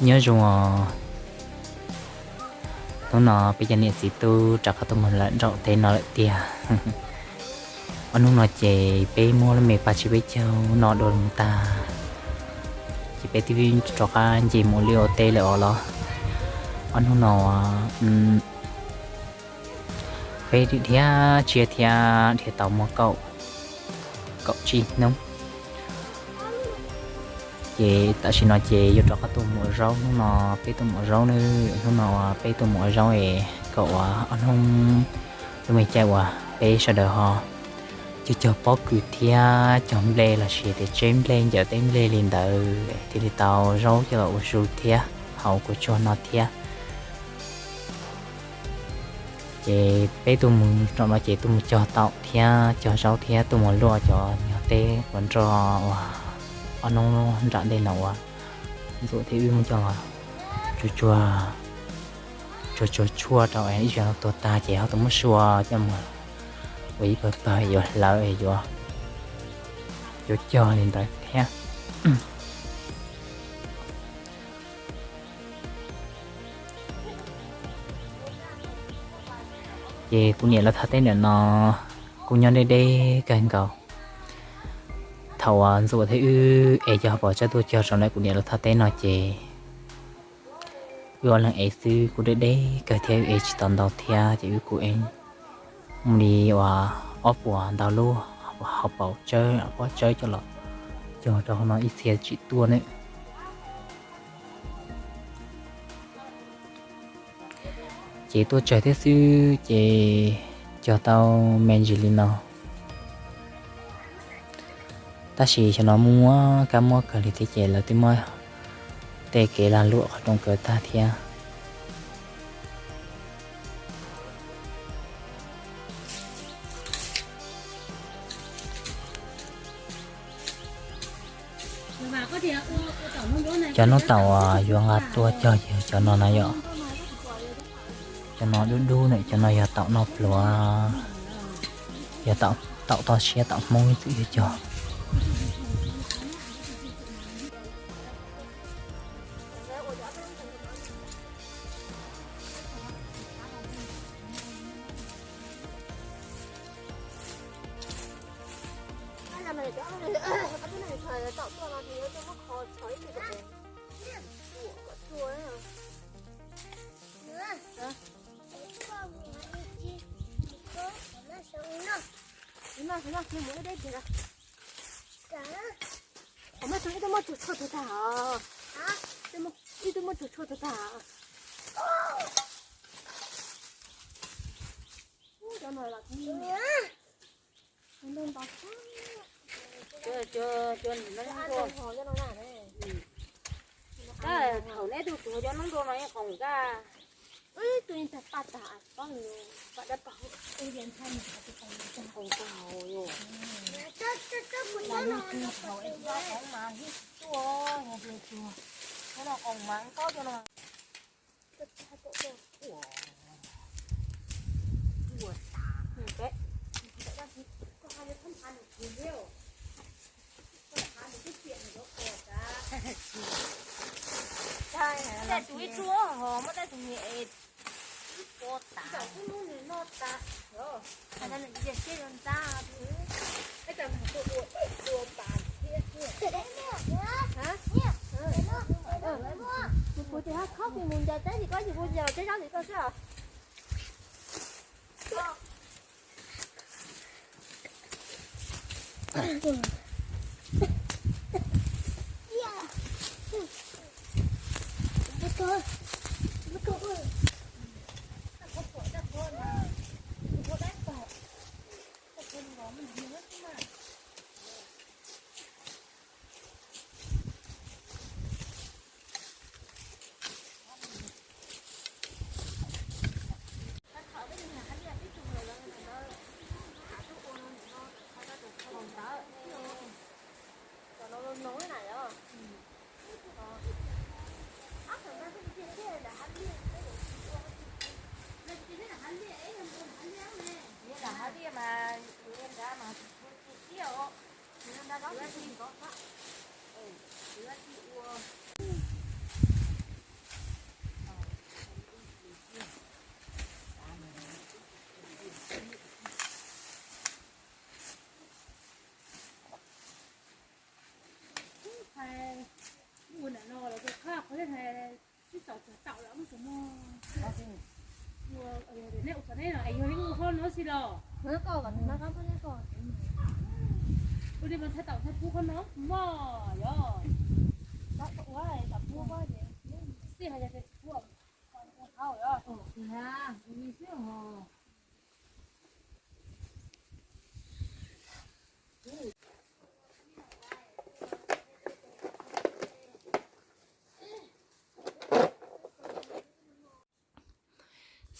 Nyob zoo os, hnub no peb cov niam txiv tub rov qab tuaj mus lawm nraum teb no lawm tiag. Ob hnub no ces peb muab lub me paj tsib peb caug no dua mus tag, ces peb twb rov qab nce mus ua liaj ua teb lawm os los. Ob hnub no peb dhia tsiab thiab dhia tau muaj kaum, kaum tsib hnub. Ces tam sim no ces yuav rov qab tuaj mus ua zaub. Hnub no peb tuaj mus ua zaub na, hnub no uas peb tuaj mus ua zaub es kom uas ob hnub lub me caij uas peb sawv daws ho cog cog pob kws thiab cog nplej los sis tias tseb nplej ncaws teb nplej li ntawd thiaj li tau zaub coj los ua su thiab haus kua tsuag no thiab. Ces peb tuaj mus zaum no ces tuaj mus cog taum thiab cog zaub thiab tuaj mus luaj cov nyuag teb puas nroj uas ob hnub nram ntej no uas Ntxuam thiab wb muab coj los tsuag tsuag, tsuag tsuag tshuaj rau es ib zaug no tuag tag ces ho tau muab sua coj mus ua ib pawg pawg yuav hlawv es yuav cog cog li ntawd thiab. Ces kuv niam lawv thaj teb ntawm no kuj nyob deb deb kawg nkaus. Thaum uas Ntxuam thiab wb es cov pom tsawb tuaj cog rau ntawm kuv niam lawv thaj teb no ces wb ob leeg ev xwb kuj deb deb kawg thiab wb ev tsis tau ntau thiab ces wb kuj ev mus li uas ob puas ntau lub hauv paus tsawb pob tsawb coj los cog rau hauv no ib txhia tsim tuaj ne. Ces tuaj tsawg thiab xwb ces cog tau me ntsis li no. Tab sis xyov no muaj kab muab kawg li thiab ces lawv twb muab tej kev lag luam qhov rooj kaw tag thiab. Cov noob taum yuav nqa tuaj cog yog cov no na yom. Cov no dub dub na, cov no yog taum noj pluav, yog taum toj siab taum Hmoob ib txwm yuav cog. Ib tug ib tug muaj tug tshuaj tag tag os. Ib tug muaj tug tshuaj tag tag. Thaum neb tug tuag cov noob nrua no yeej qoos kaj. Tus tag paj tag pob paj dab paj qoos kaj hauv yus. Thaum es tsis tau qoos mas hib tsis tuaj, yog tias tuag, qhov no qoos mas nkaub cov no. Muab tej tus ib tsuj ho muab tej tus niam es ib puas tas. Kuv tus ho khob kuv mus ncaws teb tim koj, kuv ncaws teb zaub tim koj xwb os. Neb ua qhov neb no es yog li ua qhov no xij los. Ua li mas thaj tau thaj pub qhov no mog yog. Xij hais yog tias tsis pub,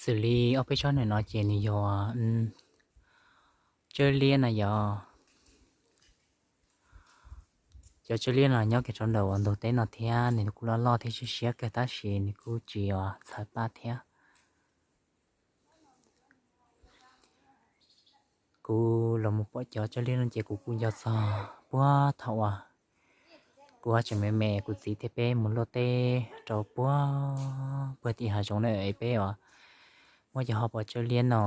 xws li ob peb tsob ntawm no ces nws yog tsawb liab na yog. Cov tsawb liab no nyob kiag rau ntawm uas ntug teb no thiab, nws kuj loj loj thiab siab siab kawg tab sis nws kuj tsis yog txhawv paj thiab. Kuv los mus pom cov tsawb liab no ces kuv kuj nco txog puag thaum uas kuv tseem me me kuv txiv thiab peb mus luaj teb rau puag puag tim hav zoov na es peb uas muab cov hauv paus tsawb liab no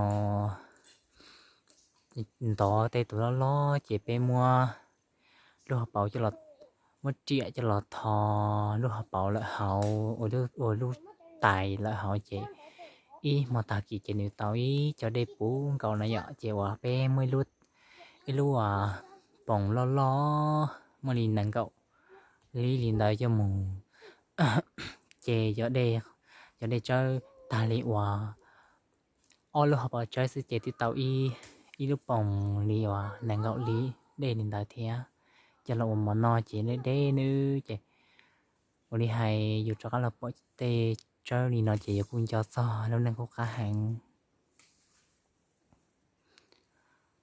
ntov tej tus loj loj ces peb muab lub hauv paus coj los, muab riam coj los tho lub hauv paus lawm hauv, ua lub tais lawm hauv ces ib hmo tag kis ces nws tau ib co dej puv nkaus na yom. Ces uas peb muaj ib lub, ib lub poos loj loj muaj li nees nkaum lib li ntawd coj mus ces cov dej tsawb tag li uas ob lub hauv paus tsawb xwb ces twb tau ib, ib lub poos li uas nees nkaum lib dej li ntawd thiab. Coj los ua mov noj ces deb deb nawb. Ces ua li hais yus rov qab los pom tej tsawb li no ces yus kuj nco txog lub neej qub qab heev.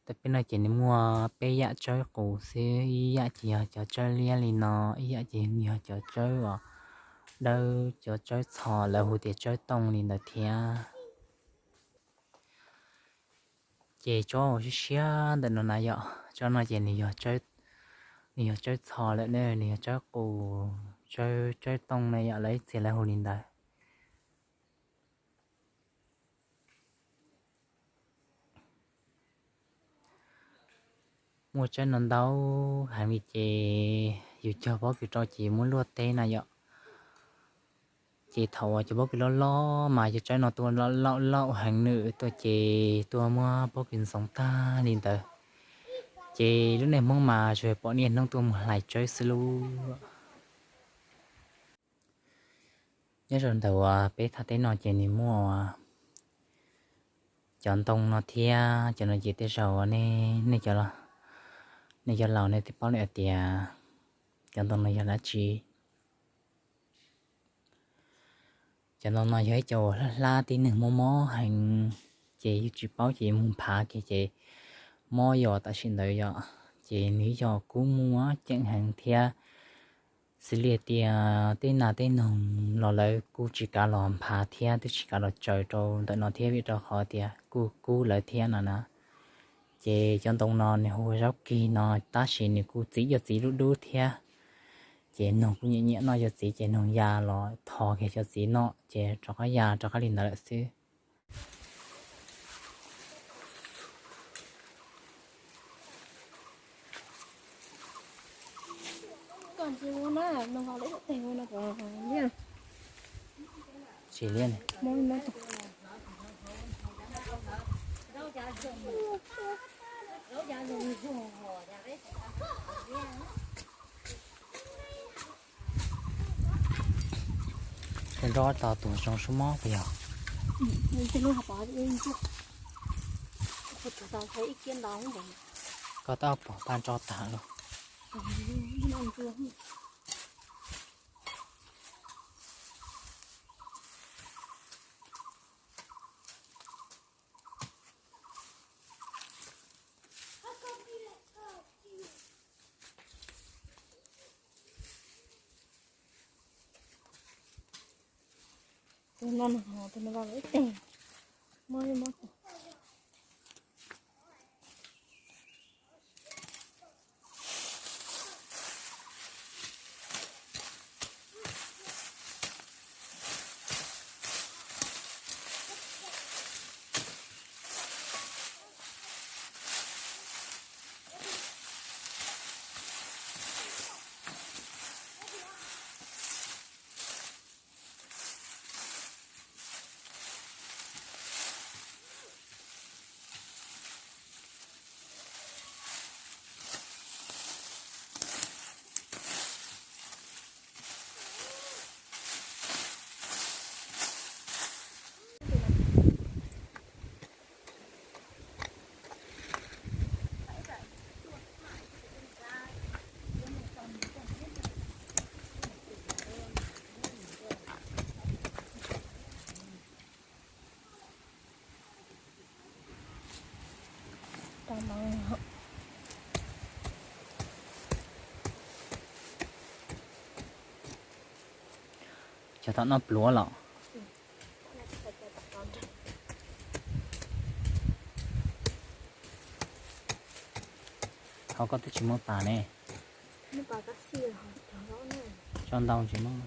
Tam peb no ces nws muaj peb yam tsawb qus xwb, ib yam ces yog cov tsawb liab li no, ib yam ces yog cov tsawb uas dawb, cov tsawb txho lawv hu tias tsawb tooj li ntawd thiab. Ces tsob uas siab siab ntawm no na yom, tsob no ces nws yog tsawb txho lawm ne, nws yog tsawb qus, tsawb tooj na yom, lawv ib txhia lawv hu li ntawd. Muaj tsawb no ntau heev li ces yus cog pob kws rau ces muab luaj teb na yom. Ces thaum uas cov pob kws loj loj mas cov tsawb no tuaj laum laum heev nws tuaj ces tuaj muab pob kws ntxoov tag li ntawd. Ces lub neej Hmoob mas tsuas pom niaj hnub tuaj mus hlais tsawb xwb lub. Nyob rau ntawm uas peb thaj teb no ces nws muaj cov ntoo no thiab, cov no ces tej zaum nej, nej cov laus nej twb paub lawm hais tias cov ntoo no yog dab tsi. Cov ntoo no yog ib co uas hlab hlab tib neeg mob mob heev, ces yus tsis paub ces mus nphav kiag ces mob yos tam sim ntawd yom. Ces nws yog kub muag ceem heev thiab. Xws li tias tej nas tej noog los lawv kuj tsis kav los nphav thiab twb tsis kav los tsaws rau ntawm no thiab vim rau qhov tias kuj kub lawv thiab no na. Ces cov ntoo no nws hu ua zaub kig no tab sis nws kuj txiv yuav txiv dub dub thiab. Ces noog kuj nyiam nyiam noj yuav txiv ces noog ya los tho kiag cov txiv noj ces rov qab ya rov qab li ntawd lawm xwb. Tsis liab ne. Nrog to tus zoo sub mob puas yog? Koj tab pom paj nroj tag lawm. Tus no, tus no los ib teg, mob mob. Cog tom noj pluav los. Ho koj twb tsis muab pas ne. Tso ntau tsis muab.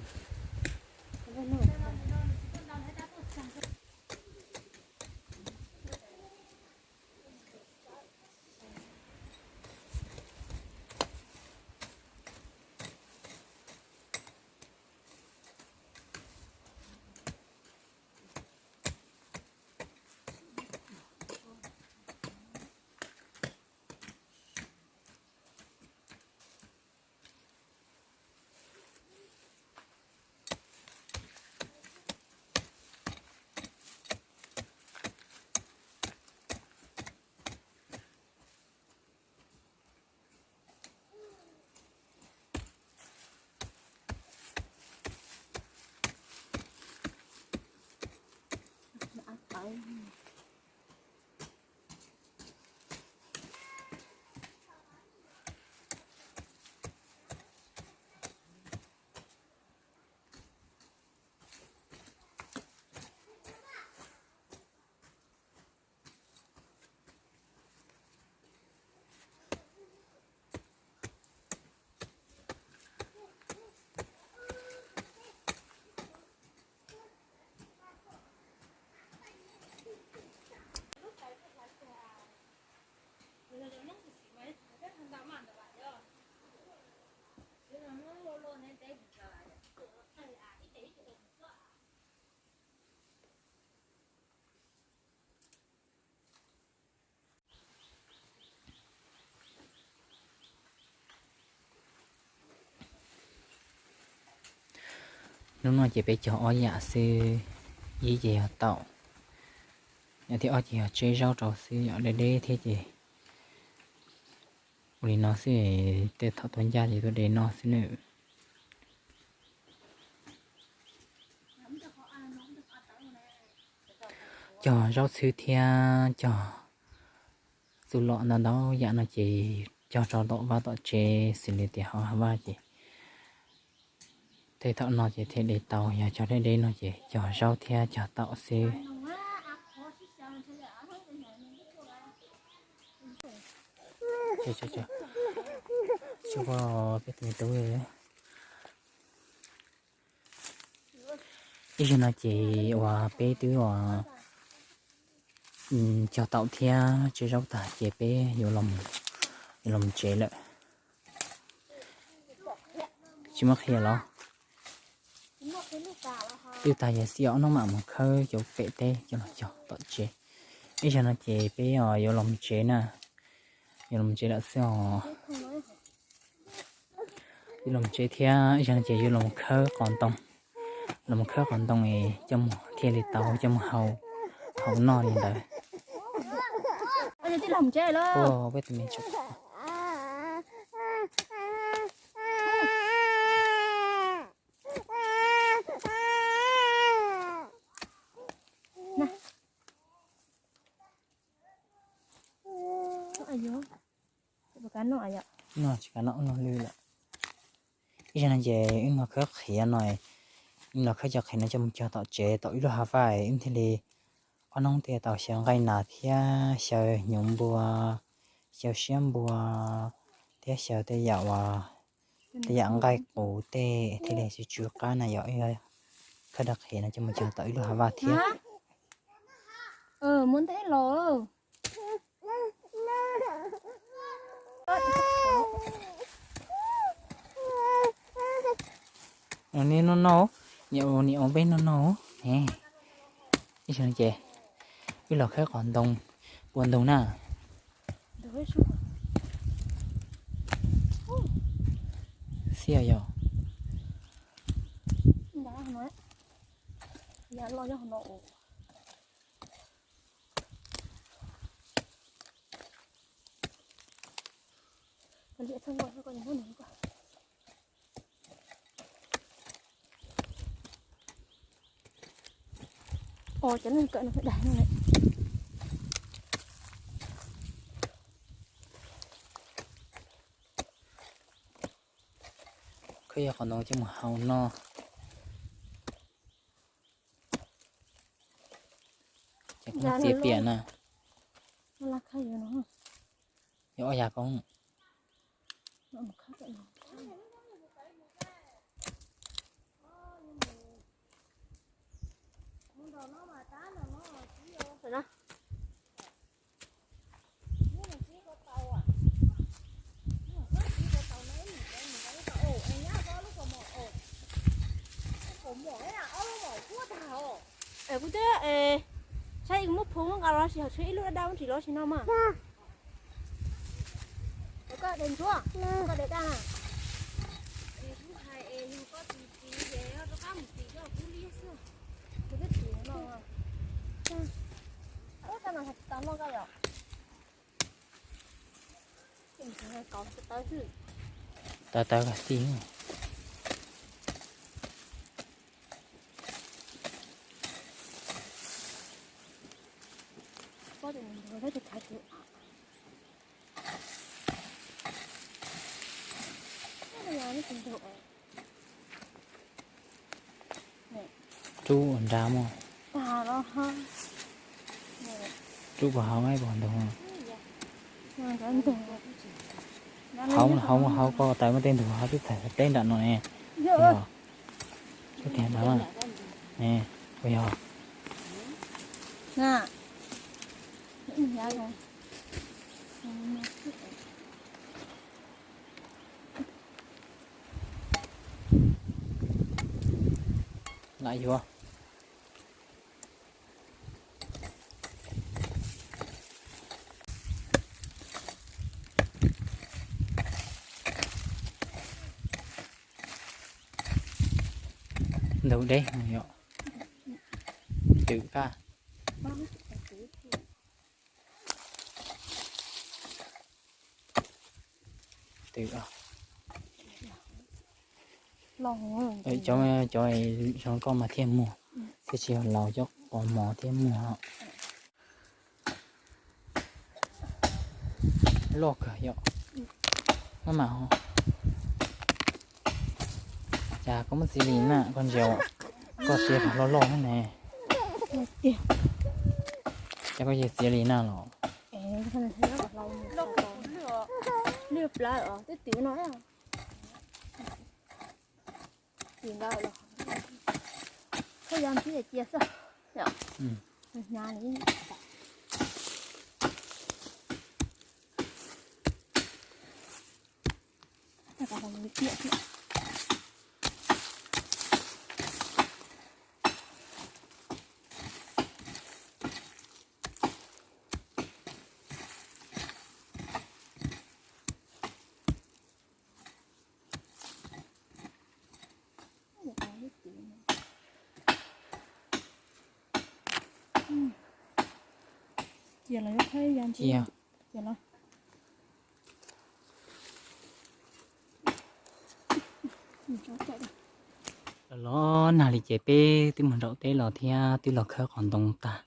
Hnub no ces peb cog ob yam xwb, ib ces yog taum, yam thib ob ces yog tseb zaub rau xwb, yog deb deb thiab ces ua li no xwb, tej thaum tuaj ncaj ces tuaj de noj xwb nawb. Cog zaub xwb thiab cog txuj lom ntau ntau yam no ces cog rau tom vaj tom tsev xws li tias hauv hav vaj ces tej thaum no ces thiaj de tau, yog cog deb deb no ces cog zaub thiab cog taum xwb. Peb tus me tub, ib zaug no ces uas peb twb uas cog taum thiab tseb zaub tag ces peb yuav los, yuav los tsev lawm. Tsis muaj qhia los? Twb tag yog xij ob hnub mam mus khawb cov pem teb coj los cog tom tsev. Ib zaug no ces peb yuav los tsev na, yuav los tsev lawm xwb os. Yuav los tsev thiab ib zaug no ces yuav los khawb qos ntoo, los khawb qos ntoo es coj mus thiaj li tau coj mus hau, hau noj li ntawd. Peb tus me tub. Noj tsis kav noj, noj lwj lawm. Ib zaug no ces wb los khawb qhiav no, wb los khawb cov qhiav no coj mus cog tom tsev tom ib lub hav vaj, wb thiaj li ob hnub thiaj tau xyaw nqaij nas thiab xyaw hnyuv npua, xyaw siab npua thiab xyaw tej yam uas, tej yam nqaij qus tej thiaj li tsw tsw qab na yom. Wb khawb cov qhiav no coj mus cog tom ib lub hav vaj thiab. Muab ntej los. Niam noj noj, niam ua peb noj noj ne. Ib zaug ces wb los khawb qos ntoo, ua ntoo na. Xiab yog. Os, cov neeg kawm no dag no ne. Peb yuav qos ntoo coj mus hau noj. Ces kuv txiav piam na. Yog ob yav koob. Kuv twb saib muab phu muab nqa los sis ho tshuav ib lub dab dab muab ris los sis no mas. Koj de ntsuab, koj de dab na. Tawv tawv xwb. Rub nrad mog. Rub puas hauv, puas ntug. Hauv, hauv, hauv koj tawv muaj tej ntug hauv twb tawm teb nram no ne. Yog tiag nrad ne, puas yog? Lam yuav. Ntug deb yom. Twm kab. Twm. Cov, cov zoo koj mas thiaj muag, thiaj tsis yog laus cov qos mos thiaj muag. Loj kawg yom. Maj mam ho. Cas koj muab txiav li na koj ntsia, koj txiav kom loj loj ne. Cas koj yeej txiav li na los. Koj yog ntxib cia xwb. Cia los yuav qhaib ya ntsis. Cia los. Los los nag li ces peb twb mus nraum teb los thiab twb los khawb qos ntoo tag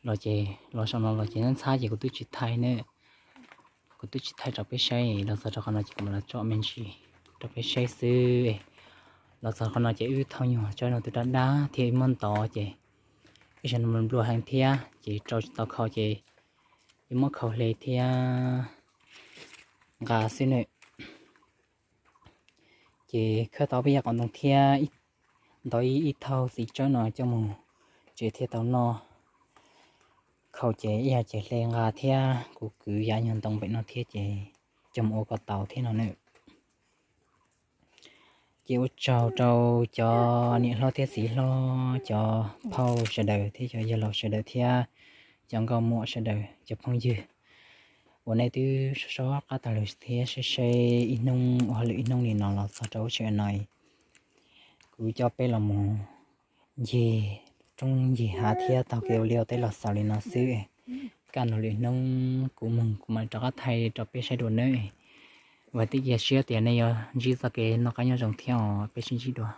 los ces los saum no los ces ntxhab ces kuv twb tsis thaij ne. Kuv twb tsis thaij rau peb saib, los txog rau qhov no ces kuv mam los tso me ntsis rau peb saib xwb. Los txog qhov no ces wb thauj nyuag tso no tus dab dab thiab wb muab ntov ces ib zaug no nplua heev thiab ces rau tsis tau khau ces wb muab khau hle thiab nqa xwb na. Ces khawb tau peb yav qos ntoo thiab ntov ib thauj txiv tsawb no coj mus tsev thiaj tau noj. Khau ces ib yam ces hle nqa thiab kuv kwv yav nyuag ntoo pem no thiab ces coj mus ua ko taus thiab no na. Ces ua tsaug rau cov niam hlob thiab txiv hlob, cov phauj sawv daws thiab cov yawg laus sawv daws thiab cov nkauj muam sawv daws cov phooj ywg uas nej twb sob sob qab taug lw thiab saib saib ib hnub ua hauj lwm ib hnub li no los txog rau lub sij hawm no. Kuv coj peb los mus ncig roob ncig hav thiab taug kev ua liaj ua teb los xaus li no xwb. Kaj ntug lwm hnub kuv mus kuv mam rov qab thaij rau peb saib dua nawb. Vam thiab cia siab tias nej yuav ntsib txoj kev noj qab nyob zoo thiab os, peb sib ntsib dua.